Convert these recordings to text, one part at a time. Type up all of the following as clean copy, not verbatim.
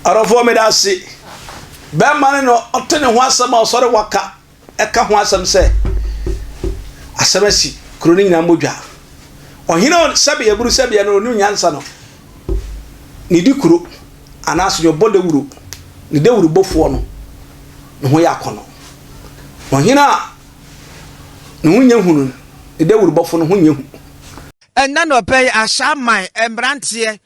Ɔdɔfoɔ meda ase. Bɛrima no na ɔte ne ho asɛm a ɔsɔre waka ɛka ho asɛm sɛ asɛm asi kuro no nyinaa mmɔ dwa. Ɔhene a sɛbe aburu sɛbeɛ no ɔnim nyansa no ne di kuro anaasɛ deɛ ɔbɔ dawuro ne dawurubɔfoɔ no ne ho yɛ akɔnɔ. Ɔhene a ne ho nyɛ hu no ne dawurubɔfo no ho nyɛ hu. Ɛnnɛ nɔpɛ yi Ahyɛaman mmeranteɛ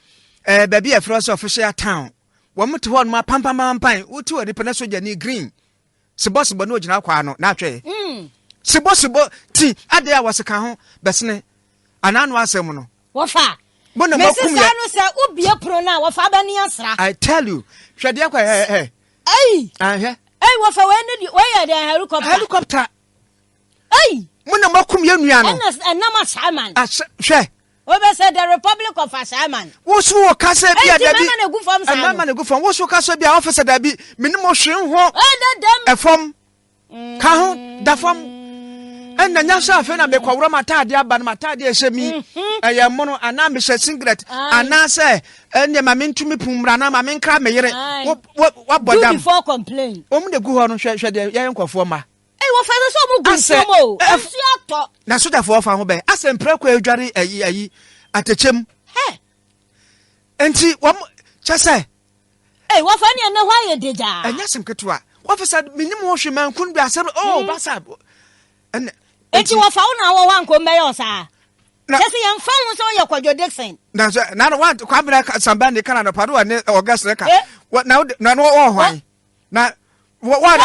eh, baabi a ɛfrɛ sɛ official town wɔn te hɔ nom apampampan wote wɔ nipa na sogyani green sebɔsebɔ ne ogyina kwa ano na atwɛ mm. sebɔsebɔ ti adeɛ a wɔseka ho bɛsene anaa no asɛm no wɔfa mo na mesi moakum saa yɛ no sɛ wobie pono no a wɔfa bɛne asra I tell you hwɛ deɛ kɔ ɛ ɛ ei ahwɛ ei wɔfa wei ne deɛ wei yɛ deɛ helicopter helicopter ei mo na moakum yɛ nua no ɛna ɛnam ahyɛman ahyɛ hwɛ Wobɛsɛ the Republic of Ashaiman. Woso wɔ kasa bi a Enti dabi. mɛma no egu fam saa no. Mɛma no egu fam. Woso kasa bi a ɔfisa dabi. Mene mo hwee ho. Ɛda dɛm. Ɛfam. Ka ho da fam. Ɛna nya sɛ afei na mekɔworɔ m'ataade aba no m'ataade a ɛhyɛ mi mhm. ɛyɛ mono anaa mehyɛ singlet anaasɛ ɛnneɛ ma mentumi pum mmra anaa ma menkra me yere wabɔ dam. Do before complain. Wɔn na egu hɔ no hwɛ hwɛ deɛ yɛyɛ nkɔfoɔ ma. Ei wɔfa no sɛ ɔmo gu nsuo mu o, nsuo atɔ. Na sogyafoɔ fa ho bɛn asɛ mprako adware ayi ayi atɛkyɛ mu. Hɛ. Nti wɔn kyɛ sɛ. Ei wɔfa ne ɛnɛ hɔ ayɛ degyaa. Ɛnyɛ asɛm ketewa. Wɔfa sɛ menim ho hwee mankun bi asɛm oh hmm. basa. Ɛnɛ. Eti wɔfa wo na awɔ hɔ anko mbɛyɛ ɔsaa. Kyɛ sɛ yɛmfa ho sɛ woyɛ Kwadwo Dickson. Na sɛ na na Kwabena Samba ne kana no pa do ne August ne ka. Na na wɔ hwan. Na wɔ wɔ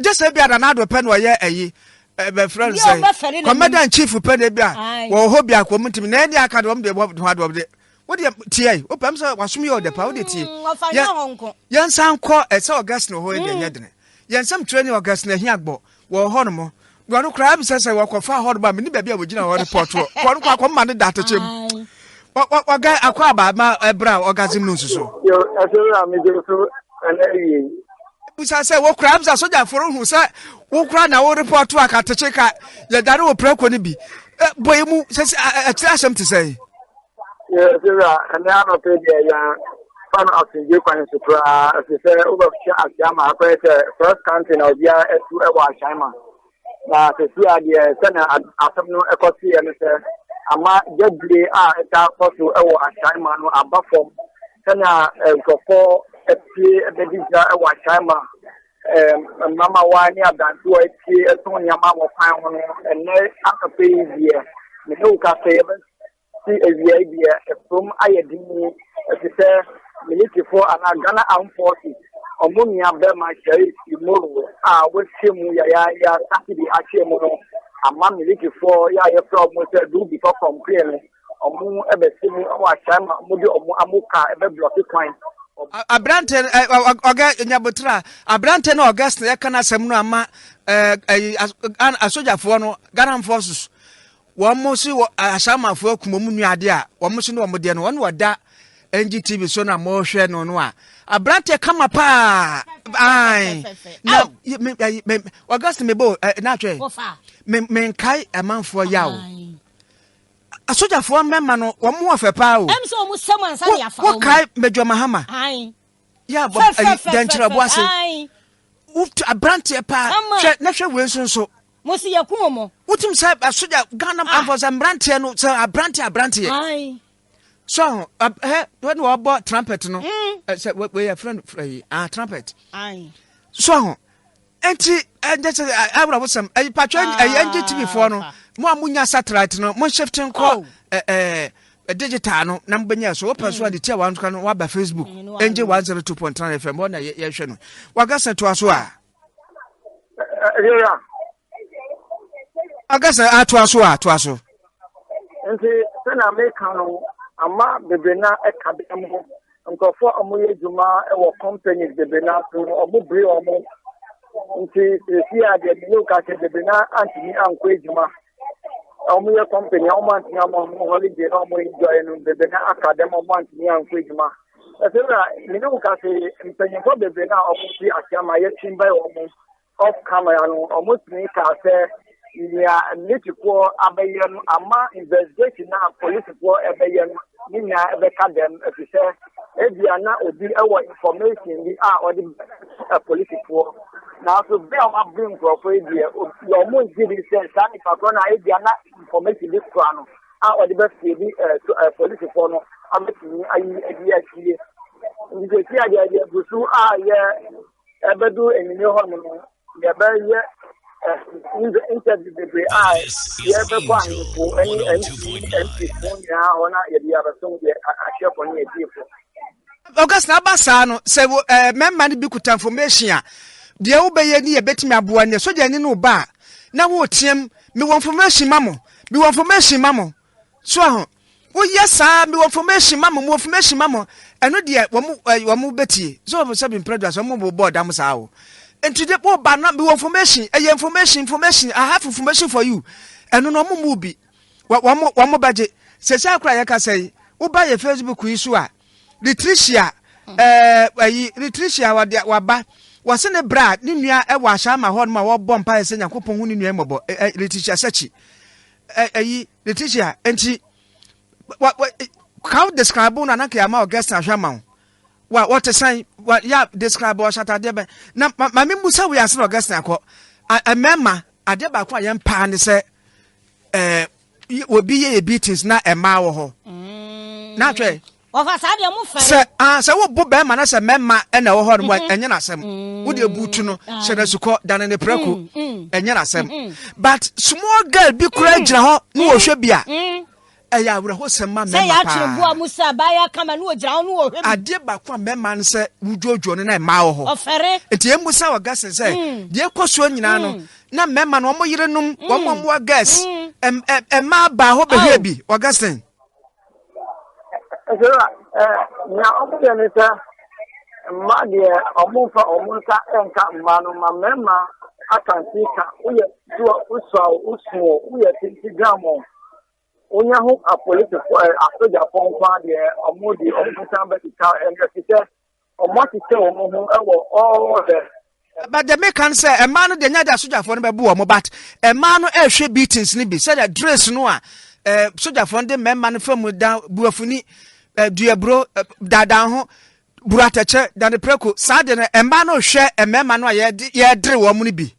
gye sɛ bi a Nana Addo pɛ na ɔyɛ ayi bɛfrɛ no sɛ commander in chief pɛ na bi a wɔwɔ hɔ bi a kɔn mu ntumi na ɛne aka de wɔn de wɔn ho ade wɔn de wodeɛ tie yi wopɛm sɛ wasom yɛ ɔdɛ pa wodeɛ tie mm, yɛn nsa nkɔ ɛsɛ Augustine hɔ yɛ deɛ nyɛ dene yɛn nsɛm twerɛ ne Augustine Ahiagbɔ wɔ hɔ nom wɔn koraa bisa sɛ wɔkɔfa hɔ nom a mene baabi a wɔgyina hɔ report wɔ wɔn kɔ akɔma no da atɛkyɛ mu ɔga akɔ aba ma ɛbrɛ a ɔgazim no nsusu. Yo, ɛsɛ wura megye so ɛnɛ awie yi. Bisa sɛ wokura bisa sogyafo no hu sɛ wokura na wo report a katekye ka yɛdare wɔ prako no bi bɔ yi mu sɛ ɛkyerɛ asɛm te sɛn. Yɛ ɛsɛ wura ɛnɛ anɔpɛ deɛ yɛn fa no asomdwe kwan so koraa ɛfiri sɛ wobɛhyɛ aseɛ ama akɔyɛ sɛ cross country na obiara atu wɔ ahyɛn ma Na seesei a deɛ sɛnea asɛm no kɔ teɛ no sɛ ama gyadie a ɛtaa kɔ so wɔ Ahyɛnma no aba fam sɛnea nkurɔfoɔ pue bɛdi dwa wɔ Ahyɛnma mmabaawa ne aberantewa pue tɔn nneɛma wɔ kwan ho no ɛnnɛ anɔpa yi deɛ me ne wo ka sɛ yɛbɛ Si awia yi deɛ ɛfam ayɛ den yi efisɛ militifoɔ anaa Ghana Armed Forces wɔn nua bɛrima Sherif Imoro a wɔahyɛ mu yayaaya Saturday akyɛ mu no ama militifoɔ yɛ a yɛfrɛ wɔn sɛ do before complain no wɔn bɛhyɛ mu wɔ ahyɛn ma wɔde wɔn amoka bɛblɔke kwan. Aberante ɔgɛ nyabotra aberante no Augustine yɛka n'asɛm no ama ɛɛ asogyafoɔ no Ghana Forces Wɔn se wɔ Asamanfoɔ akum wɔn nua adeɛ a wɔn se ne wɔn deɛ no wɔn wɔda NGTV so na mohwɛ no no a aberanteɛ kama paa ae na me me August me bo na atwɛ me me nkae amanfoɔ yaw asogyafoɔ mmarima no wɔn ho ɔfɛ paa o ɛm sɛ wɔn sɛm ansa na yɛafa wɔn wokae Major Mahama yɛ abɔ dɛnkyerɛbo ase aberanteɛ paa hwɛ na hwɛ wei nso nso Mo se yɛku wɔn. Wotim sɛ asogya Ghana ah. amfo sɛ mmeranteɛ no sɛ aberanteɛ aberanteɛ. Ayi. So ho ɛ wɔn na wɔbɔ trumpet no. Mm. Sɛ wei yɛ frɛ no frɛ yi ah trumpet. Ayi. So ho nti ɛnjɛ sɛ awura wosɛm ɛyi patro ɛyi NGTV foɔ no mo a mo nya satellite no mo shift nkɔ oh. ɛ ɛ digital no na mo bɛnya so wopɛ so a de tia wɔn no waba Facebook NG 102.9 FM wɔn na yɛhwɛ no wagasa toa so a. Ɔkasa atoa so a toa so. Nti sɛnea meka no ama bebree na ɛka bɛn mu nkurɔfoɔ a wɔyɛ adwuma wɔ companies bebree na so no wɔn bere wɔn nti sisi a deɛ mene ka sɛ bebree na antumi ankɔ adwuma wɔn yɛ company a wɔn antumi ama wɔn holiday na wɔn enjoy no bebree na aka dɛm wɔn antumi ankɔ adwuma. Ɛsɛ na me ne wo ka se mpanyinfoɔ bebree no a wɔn fi ase ama yɛtwe bɛn wɔn off camera no wɔn tumi kaa sɛ Nea militifoɔ abɛyɛ no ama investigation a polisifoɔ ɛbɛyɛ no ne nyinaa ɛbɛka dɛm, efisɛ ebia na obi ɛwɔ information bi a ɔde polisifoɔ. Nanso bere a wɔabere nkurɔfoɔ yi deɛ, wɔn ngye di sɛ saa nipa korɔ no a ebia na information bi kura no a ɔde bɛfie bi ɛɛ polisifoɔ no abɛtumi ayi adi asie. Nti sɛ si adeɛ deɛ gu so a yɛ ɛbɛdu enyimire hɔ nom no, yɛbɛyɛ interview bebree a yɛbɛkɔ ahemfo ne MP MP fo nyinaa hɔ na yɛde abɛsom deɛ ahwɛfo ne atiefo. August aba saa no sɛ ɛɛ mmarima no bi kuta information a, deɛ wobɛyɛ ni yɛbɛtumi aboa ne sogyani no ba a na wɔreteam, "Mewɔ information ma mo, mewɔ information ma mo." So aho woyɛ saa, "Mewɔ information ma mo, mewɔ information ma mo," ɛno deɛ wɔn ɛɛ wɔn bɛtie. So wɔn sɛ bi mpere so wɔn bɔ ɔdam saa o. Nti de wɔba na "Mewɔ information, ɛyɛ information, information, I have information for you," ɛno no wɔn mu bi wɔn bɛgye. Sɛsɛ akora yɛka sɛ yi, woba yɛ Facebook yi so a, Letitia, ɛyi Letitia, wɔde waba wɔsi ne bra ne nua ɛwɔ ahyɛ ama hɔ nom a wɔbɔ mpa yɛ sɛ Nyankopɔn hu ne nua mmɔbɔ. ɛ Letitia Sɛkyi, ɛyi Letitia, nti wa wa kaw describe no ananka yɛ ama Augustine ahwɛ ama wo wa wɔte sɛn wa ya describe ɔhyɛ atadeɛ bɛn na maame musa wei ase na Augustine akɔ. Mmarima adeɛ baako a yɛn paa ne sɛ obi yɛ beatings na mmaa wɔ hɔ na atwɛ. Ɔfa saa deɛ mo fɛre. Sɛ ah, sɛ wobo bɛrima na sɛ mmarima ɛna ɛwɔ hɔ no mu, ɛnyɛ n'asɛm. Wode ebutu no, hyɛ no asukɔ, dane ne prɛko, ɛnyɛ n'asɛm. But small girl bi koraa gyina hɔ na wɔhwɛ bi a, ɛyɛ awerɛhosɛm ma sɛ mmarima yɛatwere boa paa. Mu sɛ abaayewa kama ne wɔgyina hɔ ne wɔhwɛ bi. Adeɛ baako a mmarima no sɛ wodwoodwoo no na mmaa wɔ hɔ. Ɔfɛre. Nti yɛn musa wɔ gɛs sɛ deɛ ɛkɔ soɔ nyinaa no na mmarima no wɔn yerenom wɔn a wɔwɔ gɛs mmaa baa hɔ bɛhwɛ bi, Augustine. Ɛsɛ nea ɔmo yɛ ne sɛ mmaa deɛ, ɔmo nfa ɔmo nsa nka mmaa no ma mmarima aka nti ka woyɛ so wosua o, wosu o, woyɛ tenti gram o, wonya ho apolisifoɔ, asogyafoɔ nko adeɛ, ɔmo de ɔmo nsa bɛkeka ɛno ɛfi sɛ ɔmo ahyehyɛ wɔn ho ɛwɔ all the But the meka no sɛ mmaa no deɛ, nyɛ de asogyafoɔ no bɛbo wɔn, but mmaa no ɛrehwɛ beatings no bi sɛdeɛ dress no a sogyafoɔ no de mmarima no fa mu da buafuni, duaburo, daadaa ho buru atɛkyɛ dane prɛko saa de no, mmaa no hwɛ mmarima no a yɛde yɛdere wɔn no bi.